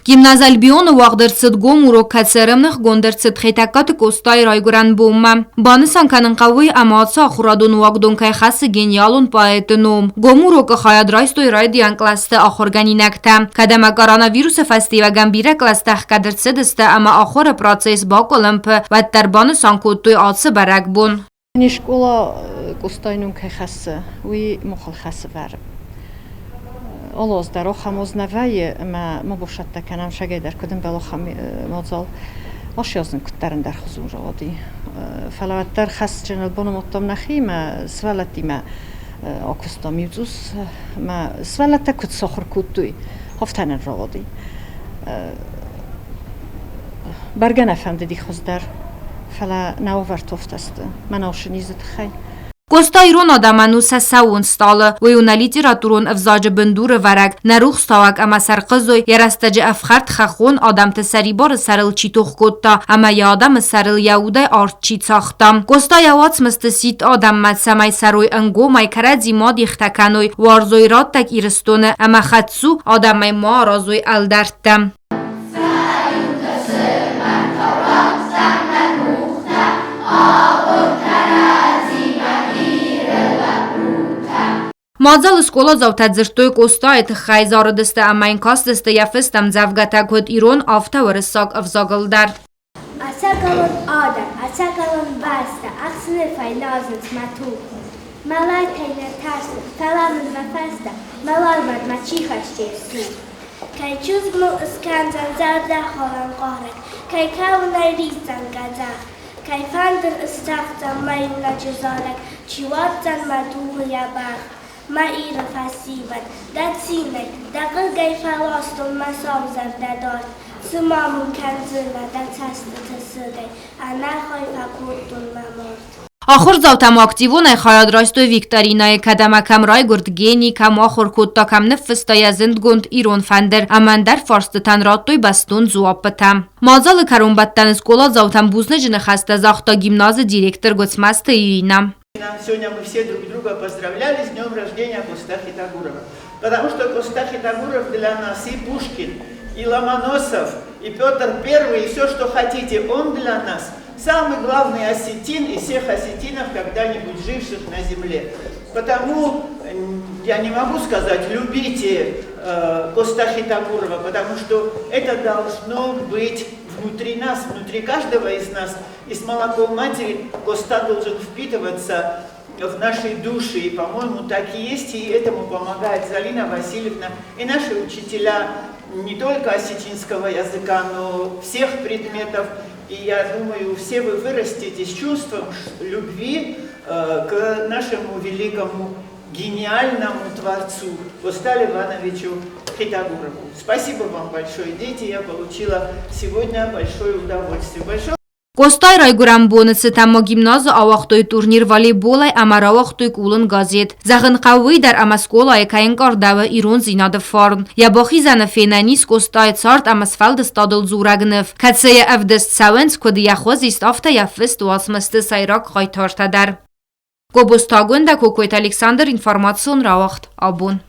Гимназ Альбион-ы уагъд ӕрцыд гом урок, кӕцы ӕрӕмныхгонд ӕрцыд Хетӕгкаты Къостайы райгуырӕн бонмӕ. Банысан кӕнын хъӕуы, ӕмӕ ацы ахуырадон уагдон кӕй хӕссы гениалон поэты ном. Гом урокы хайад райстой райдиан кълӕсты ахуыргӕнинӕгтӕ. Кӕд ӕмӕ коронавирусы фӕстиуӕгӕн бирӕ кълӕстӕ ӕхгӕд ӕрцыдысты ӕмӕ ахуыры процесс бакъуылымпы, уӕддӕр банысан кодтой ацы бӕрӕгбон. Не скъола Къостайы ном кӕй хӕссы, уый мыхуыр хӕсы вӕры. Олоз дӕр охӕм оз нӕ вӕййы ӕмӕ ма босӕттӕ кӕнӕм сагӕй дӕр куыд ӕмбӕлы охӕм мадзал. Асиазын куыддӕр ӕндӕрхуызон рауади. Фӕлӕ уӕддӕр хӕсджыныл банымадтам нӕхи ӕмӕ сывӕллӕттимӕ акуыстам иу цъус ӕмӕ сывӕллӕттӕ куыд сахуыр кодтой, афтӕ нын рауади. Бӕргӕ нӕ фӕндыди хуыздӕр, фӕлӕ нӕ уавӕртофтӕ сты мӕн ӕхсынизы тыххӕй. Къоста ирон адӕмӕн у сӕ сӕууон стъалы, уый у нӕ литературон ӕвзаджы бындурӕвӕрӕг, нӕ рухстауӕг ӕмӕ сӕрхъызой, йӕ рӕстӕджы ӕфхӕрд хӕххон адӕмты сӕрибары сӕрыл чи тох кодта ӕмӕ йӕ адӕмы сӕрыл йӕ удӕй арт чи цагъта. Къоста йӕ уацмысты сидт адӕммӕ, цӕмӕй цӕрой ӕнгомӕй, кӕрӕдзи ма дихтӕ кӕной, уарзой раттӕг Ирыстоны ӕмӕ хӕддзу адӕмӕй ма аразой ӕлдӕрттӕ. Мадзалы скъоладзаутӕ дзырдтой Къостайы тыххӕй, зарыдысты ӕмӕ йын кастысты йӕ фыст ӕмдзӕвгӕтӕ куыд ирон, афтӕ уырыссаг ӕвзагыл дӕр. Ӕцӕгӕлон адӕм, ӕцӕгӕлон бӕстӕ, ӕхсынӕрфӕй нуазынц мӕ туг. Мӕлӕтӕй нӕ тӕрсын, фӕлӕ мын мӕ фӕстӕ мӕ уӕлмӕрдмӕ чи хӕсдзӕн суг? Кӕй чызг мыл ыскӕндзӕн зӕрдӕхалӕн хъарӕг, Кӕй кӕуынӕй риздзӕн къӕдзӕх, Кӕй фӕндыр ысцӕгъддзӕн мӕ иунӕджы зарӕг, Чи уадздзӕн мӕ дугъы йӕ бӕх? Мӕ Иры фӕсивӕд, дӕ цинӕй, дӕ хъыгӕй Фӕластон мӕ сау зӕрдӕ дард, Цы ма мын кӕндзынӕ дӕ цӕстыты сыгӕй, Ӕнӕхай фӕкодтон мӕ мард. Ахуырдзаутӕ ма активонӕй хайад райстой викторинӕйы, кӕд ӕмӕ кӕм райгуырд гени, кӕм ахуыр кодта, кӕм ныффыста йӕ зындгонд ирон фӕндыр ӕмӕ ӕндӕр фарстытӕн радтой бӕстон дзуаппытӕ. Мадзалы кӕронбӕттӕны скъоладзаутӕн бузныджы ныхӕстӕ загъта гимназы директор Гуыцмӕзты Иринӕ. Сегодня мы все друг друга поздравляли с днем рождения Коста Хитагурова. Потому что Коста Хитагуров для нас и Пушкин, и Ломоносов, и Петр Первый, и все, что хотите, он для нас самый главный осетин из всех осетинов, когда-нибудь живших на земле. Потому я не могу сказать, любите Коста Хитагурова, потому что это должно быть внутри нас, внутри каждого из нас. И с молоком матери Коста должен впитываться в нашей души. И, по-моему, так и есть, и этому помогает Залина Васильевна и наши учителя не только осетинского языка, но всех предметов. И я думаю, все вы вырастете с чувством любви к нашему великому гениальному творцу Косталю Ивановичу Хитагурову. Спасибо вам большое, дети, я получила сегодня большое удовольствие. Большое Къостайы райгуырӕн боны цытӕн ма гимназы ауагътой турнир волейболӕй ӕмӕ рауагътой къулын газет. Зӕгъын хъӕуы уый дӕр, ӕмӕ скъолайы кӕй ӕнкъардӕуы ирондзинады фарн. Йӕ бахизӕны фенӕн ис Къостайы цард ӕмӕ сфӕлдыстадыл дзурӕг ныв, кӕцыйы ӕвдыст цӕуынц куыд йӕ хуызист, афтӕ йӕ фыст уацмысты сӕйраг хъайтартӕ дӕр. Гобозты Агуындӕ, Кокойты Александр, информацион рауагъд «Абон».